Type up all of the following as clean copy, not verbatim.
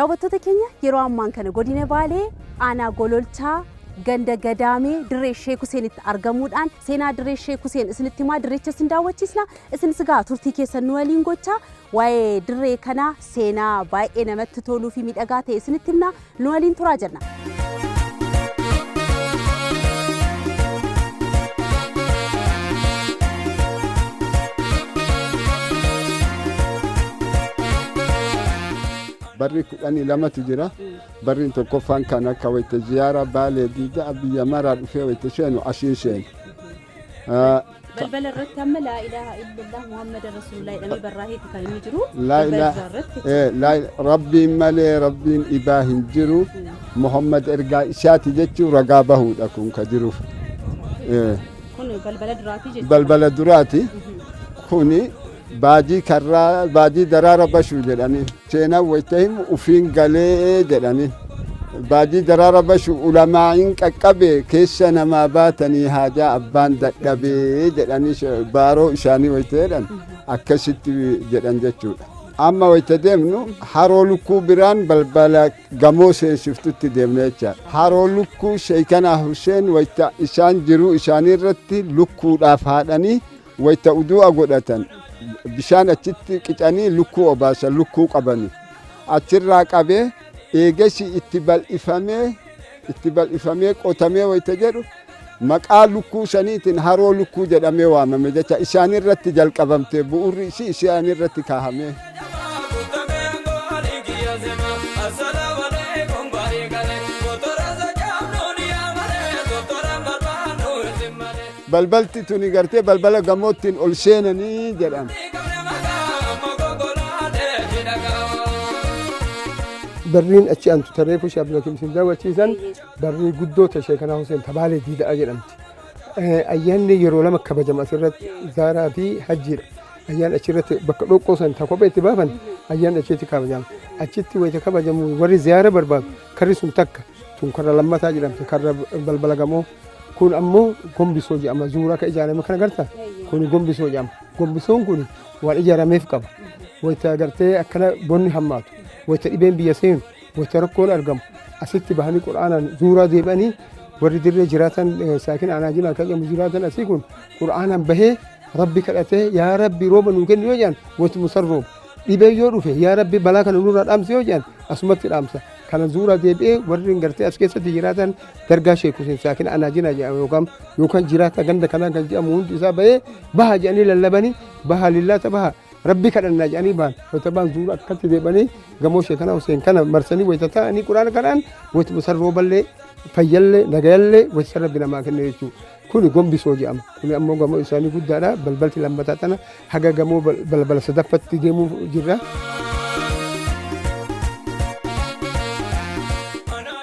Daawwattoota keenya, yeroo ammaan kana godina Baalee, aanaa Gololchaa, ganda Gadaamee, dirree Sheek Huseenitti argamuudhaan seenaa dirree Sheek Huseen isinitti himaa, dirreecha isin daawwachiisna. Isin sigaa turtii keessan nu waliin gochaa waa'ee dirree kanaa seenaa baay'ee namatti toluu fi miidhagaa ta'e isinitti himna, nu waliin turaa jenna. Barri 12tu jira. Barri tokkoffaan kan akka wayita ziyaara Baalee diidaa biyya maraa dhufee wayita seenu asiin seenu. Balbala irratti amma laa ilaaha illallah Muhammad Rasulullah jedhamee barraaheeti kan inni jiru. Laa Balbala irratti. Rabbiin malee rabbiin ibaa hin jiru. Muhammad ergaa isaati jechuun ragaa bahuudha kun ka jiruuf. Kun balbala duraati jechuudha. Balbala duraati. Kuni baajii karraa, baajii daraara bashuu jedhanii. Seenaan wayita himu ufiin galee jedhanii. Baajii daraara bashuu ulamaa'iin qaqqabe keessa namaa baatanii haajaa abbaan dadhabee jedhanii baaroo isaanii wayita jedhan akkasitti jedhan jechuudha. Amma wayita deemnu haroo lukkuu biraan balbala gamoo seensiftutti deemna jechaadha. Haroo lukkuu Sheekanaa Hussein wayita isaan jiruu isaanii irratti lukkuudhaaf haadhanii wayita udu'a godhatan bishaan achitti qicanii lukkuu obaasan, lukkuu qabanii. Achirraa qabee eegasi itti bal'ifamee qotamee wayita jedhu maqaa lukkuu saniitiin haroo lukkuu jedhamee waamame jecha. Isaan irratti jalqabamte, bu'urri isii isaan irratti kaahame. Balbalti tuni gartee balbala gamoottiin ol seenanii jedhan. Barriin achi aantu tarreefu Sheekh Abdulhakiim isin daawwachiisan barrii guddoo ta'e Sheekanaa Huseen Tabaalee Diida'a jedhamti. Ayyaanni yeroo lama kabajama asirratti, Zaaraa fi Hajjiidha. Ayyaan achirratti bakka dhoqqoo san ta kophee itti baafan ayyaan achitti kabajama. Achitti wayita kabajamu warri ziyaara barbaadu karri sun takka tun karra lammataa jedhamti, karra balbala gamoo. Kun ammoo gombisoo jedhama. Zuuraa ka ijaarame kana garta, kun gombisoo jedhama. Gombisoon kun waan ijaarameef qaba. Wayita gartee akkana bonni hammaatu, wayita dhibeen biyya seenu, wayita rakkoon argamu asitti bahanii qur'aanaan zuuraa deebi'anii warri dirree jiraatan, saakin aanaa jiran kan jedhamu jiraatan, asii kun qur'aanaan bahee rabbi kadhatee yaa rabbi rooba nuu kennu yoo jedhan wayituma san rooba. Dhibee yoo dhufe yaa rabbi balaa kana nurraa dhaamsi yoo jedhan asumatti dhaamsa. Kana zuuraa deebi'ee warri gartee as keessatti jiraatan dargaa Sheek Hussein saakin aanaa jina jedhama yookaan jiraata ganda kanaa kan jedhamu hundi isaa bahee baha jedhanii lallabanii baha lillaata baha rabbi kadhannaa jedhanii bahan. Wayita bahan zuura akkatti deebi'anii gamoo Sheekana Hussein kana marsanii wayita ta'anii quraana kanaan wayituma san rooballee, fayyallee, nagayallee wayita san rabbi namaa kenne jechuudha. Kuni gombisoo jedhama. Kuni ammoo gamoo isaanii guddaadha. Balbalti lammataa tana haga gamoo balbala sadaffatti deemuu jirra.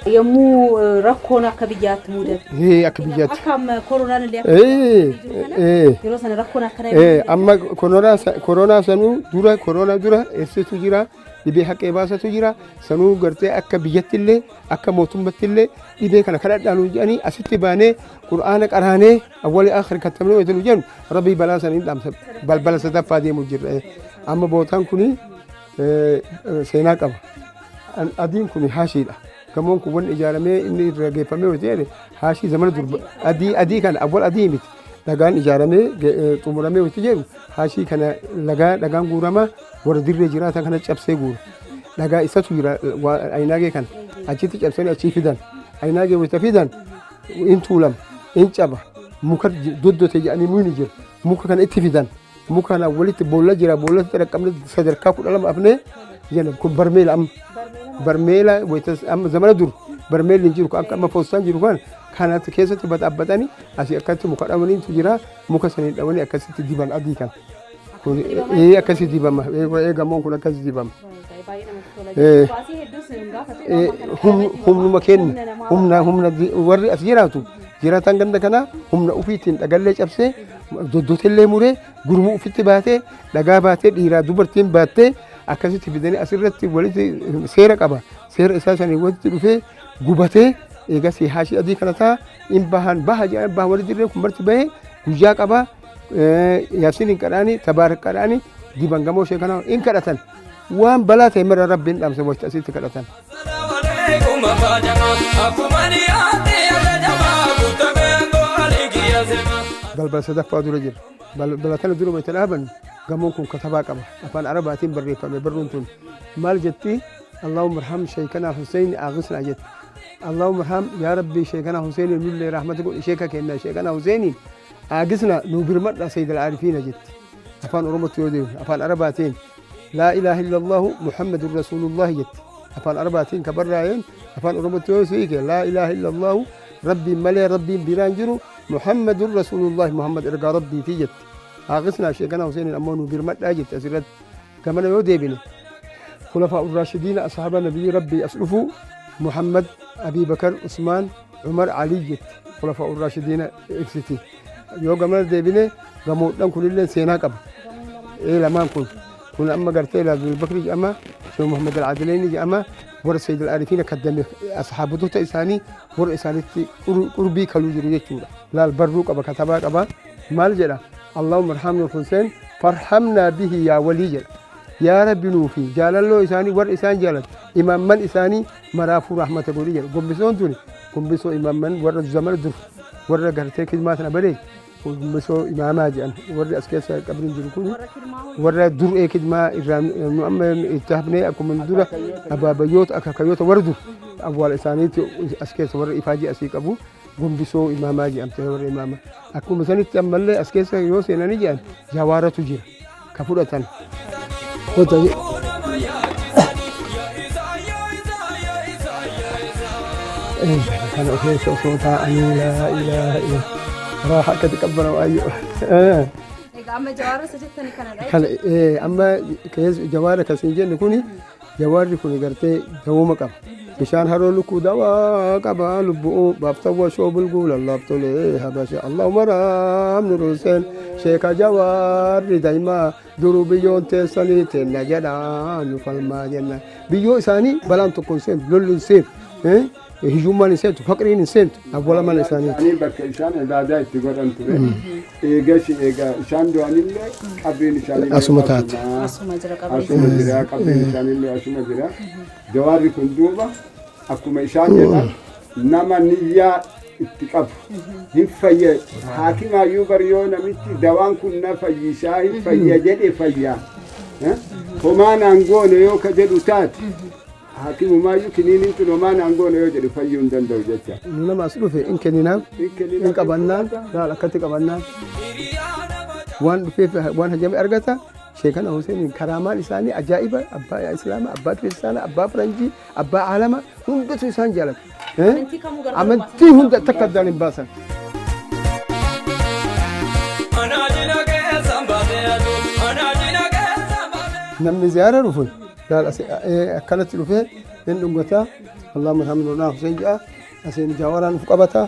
Yommuu rakkoon akka biyyaatti mudatu. Akka biyyaatti. Akka amma koronaan illee akka jiru kana yeroo sana rakkoon akkana. Amma koronaa sanuu dura, koronaa dura eessitu jira, dhibee haqee baasatu jira. Sanuu gartee akka biyyatti illee akka mootummatti illee dhibee kana kadhadhaa nuun jedhanii asitti baanee qur'aana qaraanee awwali akhir kattamnee wayita nu jennu rabbii balaa saniin dhaamsa. Balbala sadaffaa deemu jirra. Amma bootaan kuni seenaa qaba. Adiin kun haashiidha. Gamoon kun wanni ijaaramee inni irra geeffamee wayita jedhe haashii zamana dur adii adii kana awwal adii miti, dhagaan ijaaramee xumuramee wayita jedhu haashii kana lagaa dhagaan guuramaa warra dirree jiraatan kana cabsee guura. Dhagaa isatu jira, ayinaagee kana achitti cabsanii achii fidan. Ayinaagee wayita fidan in tuulama, in caba, muka doddote jedhanii muyni jira, muka kana itti fidan, muka kana walitti boolla jira, boollatti xaraqqabne sadarkaa 12 afnee jenna. Kun barmeela, amma barmeela wayita amma zamana dur barmeelli hin jiru, akka amma foostaan jiru kan kanatti keessatti baxaabbatanii asii akkatti muka dhawaniitu jira, muka sanii dhawanii akkasitti diban adii kana. Kun akkasii dibama, gamoon kun akkasii dibama. Baay'ee namatti tola. Baasii hedduus hin gaafatu. Humnuma kenna, humna warri as jiraatu, jiraataan ganda kanaa humna ofiitiin dhagallee cabsee, doddotellee muree, gurmuu ofitti baatee, dhagaa baatee, dhiiraa dubartiin baattee akkasitti fidanii asirratti walitti seera qaba, seera isaa sanii walitti dhufee gubatee eegas haashii adii kana ta'a. In bahan baha jedhan baha warri dirree kun marti bahee guyyaa qaba, yaasiin hin kadhaanii, tabaarak kadhaanii diban gamoo ishee kana in kadhatan. Waan balaa ta'e mara Rabbiin dhaamsa wayita asitti kadhatan. Balbala sadaffaa dura jira. Balbala kana dura wayita dhaabannu gamoon kun katabaa qaba. Afaan Arabaatiin barreeffame barruun tun. Maal jetti? Allahumma arham sheekanaa Hussein aqisnaa jetti. Allahumma arham yaa Rabbii sheekanaa Hussein nullee rahmata godhi sheeka kenna sheekanaa Hussein aqisnaa nu birmadha Sayyid al-Aarifiina jetti. Afaan Oromootti yoo deemu afaan Arabaatiin laa ilaaha illallahu Muhammadur Rasuulullahi jetti. Afaan Arabaatiin ka barraa'een afaan Oromootti yoo siike laa ilaaha illallahu Rabbiin malee Rabbiin biraan jiru Muhammadur Rasuulullahi Muhammad ergaa Rabbiitii jetti. Aqisnaa sheekanaa Hussein ammoo nu birmadhaa jetti asirratti. Gamana yoo deebine khulafaa urraashidiina ashaaba nabiyyi Rabbii as dhufuu Muhammad, Abii Bakar, Usmaan, Umar, Ali jetti. Khulafaa urraashidiina ibsiti. Yoo gamana deebine gamoodhaan kunillee seenaa qaba. Ee lamaan kun. Kun amma gartee Abdul Bakri jedhama, Sheekh Muhammad Al-Adileeni jedhama, warra Sayyid Al-Arifiina kaddame ashaabotota isaanii warra isaanitti qurbii kaluu jiru jechuudha. Laal barruu qaba, katabaa qaba. Maal jedha? Allahumma arhamna Hussein farhamnaa bihi yaa walii jedha. Yaa Rabbi nuufi jaalalloo isaanii warra isaan jaalatu imaamman isaanii maraafuu rahmata godhi jedha. Gombisoon tuni gombisoo imaamman warra zamana dur warra gartee kidmaa sana baree gombisoo imaamaa jedhan warri as keessa qabriin jiru kun warra dur'ee kidmaa irraa nu amma itti hafnee akkuma dura abaabayyoota akaakayyoota warra dur awwaala isaaniitti as keessa warra ifaajii asii qabu gombisoo imaamaa jedhamte warra imaamaa. Akkuma sanitti ammallee as keessa yoo seenanii jedhan jawaaratu jira ka fudhatan. Kana keessa osoo taa'anii laa ilaaha illa raaha akkatti qabbana waayyoo. Egaa amma jawaara isa jettanii kanadha. Kana amma keessa jawaara kan jennu kuni jawaarri kun gartee dawuma qaba. Bishaan haroo lukkuu dawaa qaba lubbuu baaftawwa shoobulguu lallaaftolee habasha Allahumma raamnu Hussein sheeka jawaarri daa'imaa duruu biyyoon teessanii teenna jedhaa nu falmaa jenna. Biyyoo isaanii balaan tokko hin seentu lolli hin seentu hiyyummaan hin seentu faqriin hin seentu awwaala mana isaaniiti. Isaanii bakka isaan ibaadaa itti godhan ture. Eegas eegaa isaan du'anillee qabriin isaanii Asuma taate. Asuma jira qabriin. Asuma jira qabriin isaaniillee asuma jira. Jawaarri kun duuba akkuma isaan jedhan nama niyyaa itti qabu hin fayya haakimaayyuu bar yoo namichi dawaan kun na fayyisaa hin fayya jedhe fayyaa. Homaa naan goone yoo ka jedhu taate haakimumaayyuu kiniiniin tun homaa naan goone yoo jedhu fayyuu hin danda'u jecha. Nu nama as dhufe hin kenninaaf hin qabannaan laal akkatti qabannaan waan dhufeef waan hajame argata. Sheekana Hussein karaamaan isaanii ajaa'iba abbaa Islaamaa abbaa Kiristaanaa abbaa Faranjii abbaa Aalama hundatu isaan jaalatu. Amantii kamuu gargar Amantii hunda takka addaan hin baasan. Namni ziyaara dhufu laal akkanatti dhufee hin dhungataa Allahumma alhamdulillah Hussein jedha asiin jaawaraan uf qabata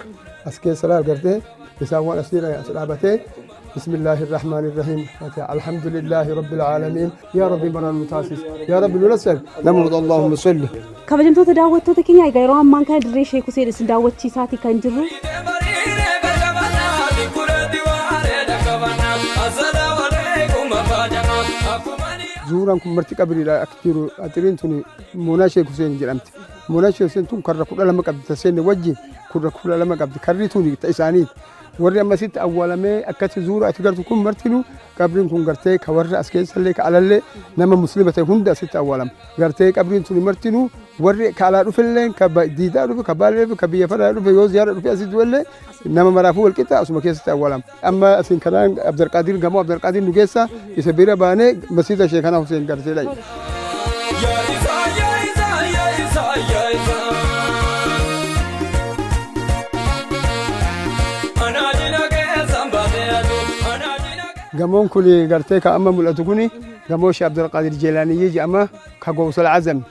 as keessa laal gartee isaan waan asii as dhaabatee بسم الله الرحمن الرحيم الحمد لله رب العالمين يا ربي مران متاسس يا ربي نسأل نمرض اللهم صل Kabajamtoota daawwattoota keenya egaa yeroo ammaan kana dirree Sheek Hussein isin daawwachiisaatii kan jirru. Zuuraan kun marti qabriidha akka jiru axiriin tun moonaa Sheek Hussein jedhamti. Moonaa Sheek Hussein tun karra 12 qabdi taseenne wajjin karra 12 qabdi karri tun ta isaaniiti. Warri ammasitti awwaalamee akkatti zuura ati gartu kun martinuu qabriin kun gartee ka warra as keessallee ka alallee nama muslima ta'e hunda asitti awwaalama. Gartee qabriin tun martinuu warri ka alaa dhufellee ka diidaa dhufe ka baalee dhufe ka biyya faraa dhufe yoo ziyaara dhufe asitti du'ellee nama maraafuu wal qixa asuma keessatti awwaalama. Amma asiin karaan Abdulqaadir gamoo Abdulqaadir nu geessa isa bira baanee masiida Sheekana Hussein gartee dhayi. Gamoon kun gartee ka amma mul'atu kun gamoo Sheekh Abdulqaadir Jeelaaniyyii jedhama ka Gowsal Azam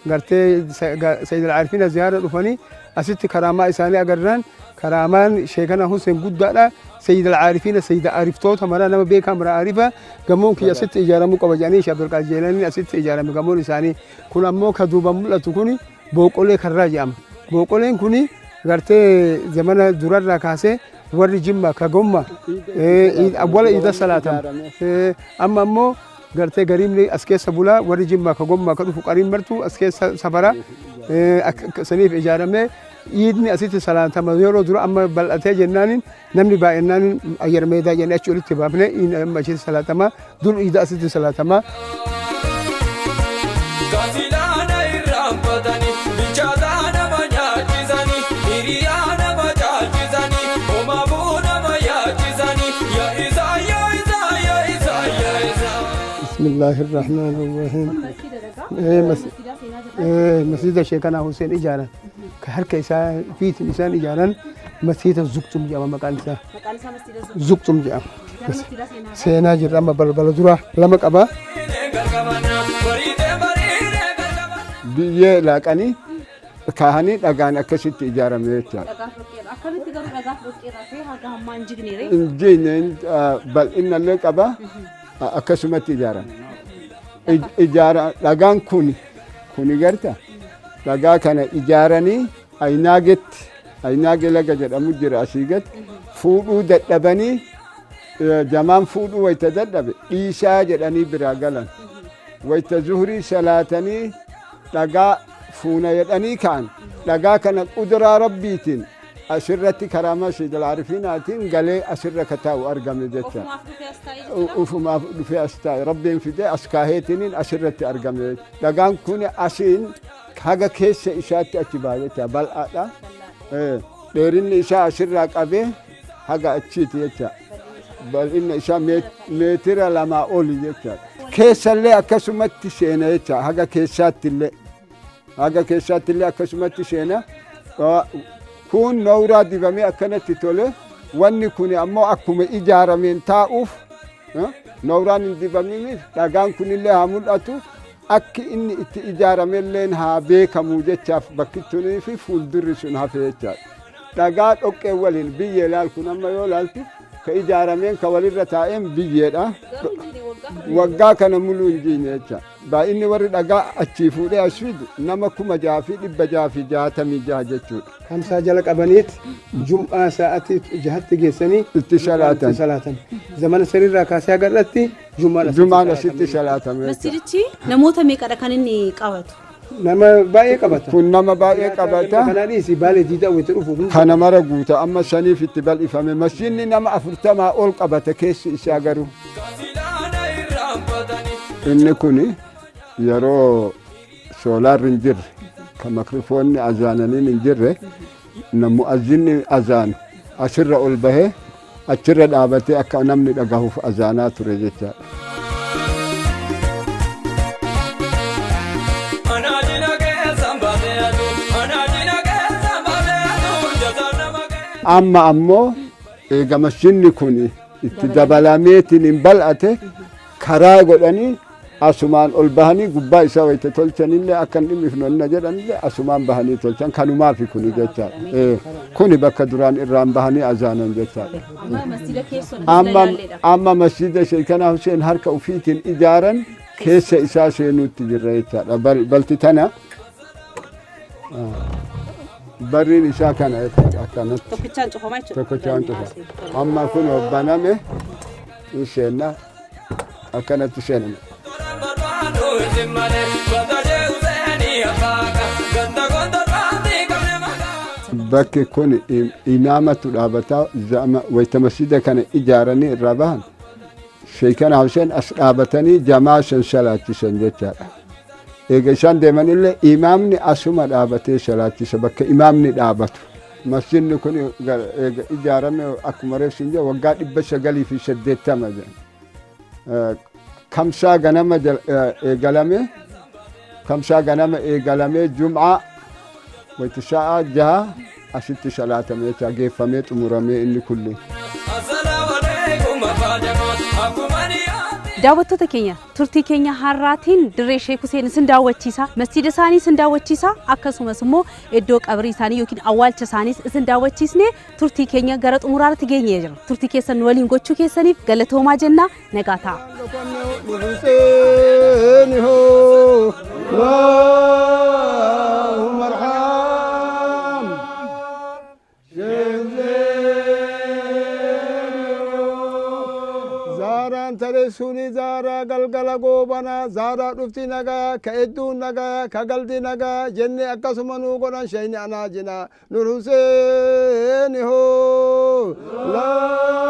gartee Sayyid Al-Aarifiina ziyaara dhufanii asitti karaamaa isaanii agarraan karaamaan Sheekana Hussein guddaadha. Sayyid Al-Aarifiina Sayyid Aariftoota maraa nama beekaa mara aarifa gamoon kiyya asitti ijaaramuu qaba jedhanii Sheekh Abdulqaadir Jeelaaniin asitti ijaarame gamoon isaanii. Kun ammoo ka duuban mul'atu kun booqolee karraa jedhama. Booqoleen kun gartee zamana durarraa kaasee warri Jimma ka gomma awwala iida salaatama. Amma ammoo Gartee gariimni as keessa bulaa warri Jimmaa ka Gommaa ka dhufu qariin martuu as keessa safara saniif ijaaramee iidni asitti salaatama yeroo dura amma bal'atee jennaaniin namni baay'inaan ayyar meedaa jennee achi olitti baafnee iidni amma achitti salaatama dur iida asitti salaatama. Gaazilaa irraanfatanii bilchaataa nama nyaachisanii hiriyaa nama caalchisanii homaafuu nama yaachisanii yaa'isaa yaa'isaa yaa'isaa yaa'isaa. بسم الله الرحمن الرحيم. مسجد شيخنا حسين إجارة كهرك إسان فيت إنسان إجارة مسجد زقتم جام مكان إسان زقتم جام سينا جرام بل بل زرا لما كبا Biyyee laaqanii kaahanii dhagaan akkasitti ijaarame jechaadha. Akkamitti garuu dhagaaf dhoqqeerraa fi haga hammaa hin jigneere? Hin jigne bal'inallee qaba akkasumatti ijaarame. Ijaara dhagaan kuni garta dhagaa kana ijaaranii aynaagetti aynaage laga jedhamu jira asii gad fuudhuu dadhabanii jamaan fuudhuu wayita dadhabe dhiisaa jedhanii biraa galan. Wayita zuhurii salaatanii dhagaa fuuna jedhanii ka'an dhagaa kana quduraa rabbiitiin asirratti karaa masjid al-aarifiinaatiin galee asirra ka taa'u argame jecha. Ofumaaf dhufee as taa'ee jechuudha. Ufumaaf dhufee as taa'e rabbiin fidee as kaaheetiniin asirratti argame. Dhagaan kun asiin haga keessa isaatti achi ba'a jecha bal'aadha. Dheerinni isaa asirraa qabee haga achiiti jecha. Bal'inni isaa meetira 2 oli jecha. Keessallee akkasumatti seena jecha haga keessaatti illee. Haga keessaatti illee akkasumatti seena. Kun nooraa dibamee akkanatti tole wanni kun ammoo akkuma ijaarameen taa'uuf nooraan hin dibaminiif dhagaan kunillee haa mul'atu akki inni itti ijaaramelleen haa beekamu jechaaf bakki tunii fi fuuldurri sun hafe jechaadha. Dhagaa dhoqqee waliin biyyee laal kun amma yoo laaltu ka ijaarameen ka walirra taa'een biyyeedha. Waggaa kana muluu hin jiine jecha. Baay'inni warri dhagaa achii fuudhee as fidu nama 6666 jechuudha. Kamsaa jala qabaniit jum'aa sa'aatii jahatti geessanii itti salaatan. Itti salaatan. Zamana sirriirraa kaasee agarratti jumaan asitti salaatame. Masjidichi namoota meeqadha kan inni qabatu? Nama baay'ee qabata. Kun nama baay'ee qabata. Kana dhiisi baalee diidaa wayita dhufu. Kana mara guuta amma saniif itti bal'ifame. Masjidni nama 40 ol qabata keessi isaa garuu. Inni kuni yeroo soolaarri hin jirre kan makrifoonni azaananiin hin jirre mu'azzinni azaanu asirra ol bahee achirra dhaabatee akka namni dhagahuuf azaanaa ture jechaadha. Amma ammoo eega masjidni kun itti dabalameetiin hin bal'ate karaa godhanii asumaan ol bahanii gubbaa isaa wayita tolchanillee akka hin dhimmifnonna jedhanillee asumaan bahanii tolchan kanumaafi kuni jechaadha. Kuni bakka duraan irraan bahanii azaanan jechaadha. Amma masjida Sheekana Hussein harka ufiitiin ijaaran keessa isaa seenuutti jirra jechaadha. Balti tana barriin isaa kana jechaadha akkanatti. Tokkichaan cufamaa jechuudha. Tokkichaan cufa. Amma kun baname hin seenna akkanatti seename. Bakki kun imaamatu dhaabataa wayita masjida kana ijaaranii irraa bahan Sheekana Hussein as dhaabatanii jamaa san salaachisan jechaadha. Eega isaan deemanillee imaamni asuma dhaabatee salaachisa bakka imaamni dhaabatu. Masjidni kun eega ijaarame akkuma reefsi hin jedhu waggaa 980 jedha. Kamsaa ganama eegalame kamsaa ganama eegalamee jum'aa wayita sa'a 6 asitti salaatame jecha geeffamee xumuramee inni kulli. Daawwattoota keenya turtii keenya har'aatiin dirree Sheek Huseen isin daawwachiisa, masjida isaanii isin daawwachiisa, akkasumas immoo iddoo qabrii isaanii yookiin awwaalcha isaaniis isin daawwachiisnee turtii keenya gara xumuraatti geenyee jira. Turtii keessan nu waliin gochuu keessaniif galatoomaa jenna, nagaa ta'a. Allahumma arham. Zaran Ammaan taree suni zaaraa galgala goobanaa zaaraa dhufti nagaa ka edduun nagaa ka galti nagaa jenne akkasuma nuu godhan shayni anaa jina Nur Huseeni hoo laa.